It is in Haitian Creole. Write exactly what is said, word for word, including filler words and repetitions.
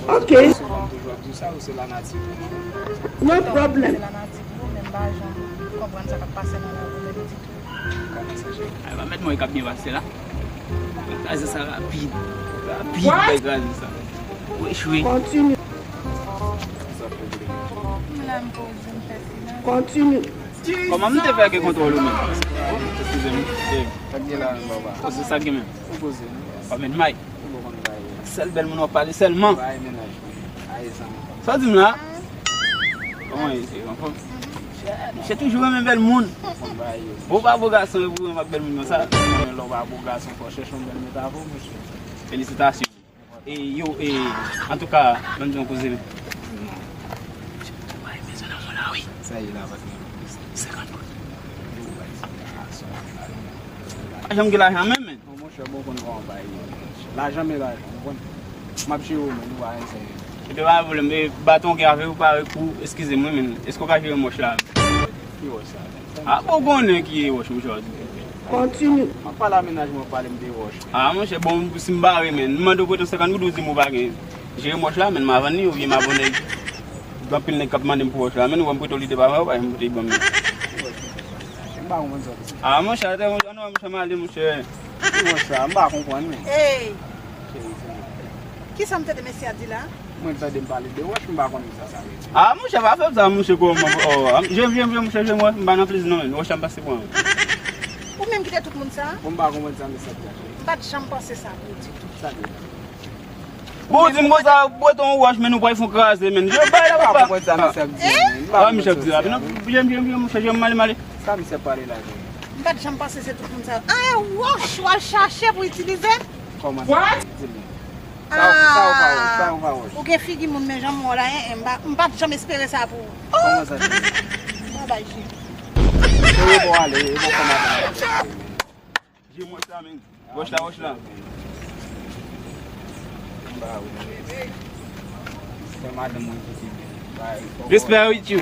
Ok. Sou kòm toujou ap di sa, ou se lanati pou mwen. No problem. Se lanati pou ou, men m pa janm konprann sa k ap pase nan lavi w menm ditou. Kòman sa, cheri? Ay, pa mèt mwen k ap byen pase la. Kraze sa rapid. Rapid, bay kraze sa. Wi, cheri. Kontinye. Sa fè byen. M la, m poze, m fè silans. Kontinye. Kòman m te fè gen kontwòl ou menm? Eskize m. Sa k gen la menm, papa? Poze sa k gen menm. Ou poze, non? Pa mèt may. Ou pa konn bay. Sèl bèl moun w ap pale sèlman. Bay mennaj mwen. Ay, zanmi. Sa w di m la? Kòman ye? Se anfòm? Misye toujou renmen bèl moun. Ou pa bo gason, epi ou renmen ak bèl moun konsa. Lè w pa bo gason, fò w chèche yon bèl nèg avè w, mesye. Felisitasyon. E yo, e, antouka, ban m di yon koze menm. Misye bay bezwen nan mwen la, wi. Sa ye la, patnè? Senkant goud. Yo, bay sa. Pa janm gen lajan menm, men. Non, monchè, bon, konn kòman bagay ye. Lajan, men lajan, ou konn. M ap jere w, men nou pa renmen. Epi pa gen pwoblèm, e baton gen avè w, pare kou, eskize m, wi, men èske w ka jere m wòch la? Ki wòch sa? A, bon, konnen ki wòch, monchè. Kontinye. M ap pale a mennaj mwen, pale m de wòch. A, monchè, bon, si m bare, men, m mande w prete yon senkant goud, ou di m ou pa gen. Jere m wòch la, men, m a vann li, oubyen m a vann li. Gen anpil nèg k ap mande m pou wòch la, men, ou wè m prete w li de pa mwen, ou pa janm pote li ban m. Ki wòch, monchè? M pa konprann sa w di. A, monchè, atè, monchè, non, monchè, m ale, monchè. Ki wòch sa? M pa konprann, men. Ey! Cheri, se mwen. Kisa m tande mesye a di la? Mwen tande m pale de wòch, m pa konn sa sa vle di. A, monchè, pa fè m sa, monchè, kòman, oh, jere m, jere m, jere m, monchè, jere m, wè, m pa nan plezi non, men, wòch la m pase pran. Ou menm ki te tout moun sa? Bon, m pa konprann sa mesye ap di a, cheri. M pa t janm panse sa pou ou ditou. Sa vle di? Bon, ou di m konsa, bweton wòch, men nou pral fè yon kraze, men. Je bay la, papa. M pa konprann sa mesye ap di a, men. M pa konprann sa mesye ap di a, men. Jere m, jere m, jere m, monchè, jere m, m ale, m ale. Sa misye ap pale la, cheri? M pa t janm panse se tout moun sa yo. A, wòch w al chache pou itilize? Kòman sa? Di m. Sa w, sa w pa wòch, sa w pa wòch. Ou gen figi moun, men jan m wè w la, en, en, m pa, m pa t janm espere sa pou ou. Kòman sa, cheri? Babay, cheri. E bon, ale, e bon, kòman sa? Jere m wòch la, men. Wòch la, wòch la. Fè madanm mwen kite m. Respect with you.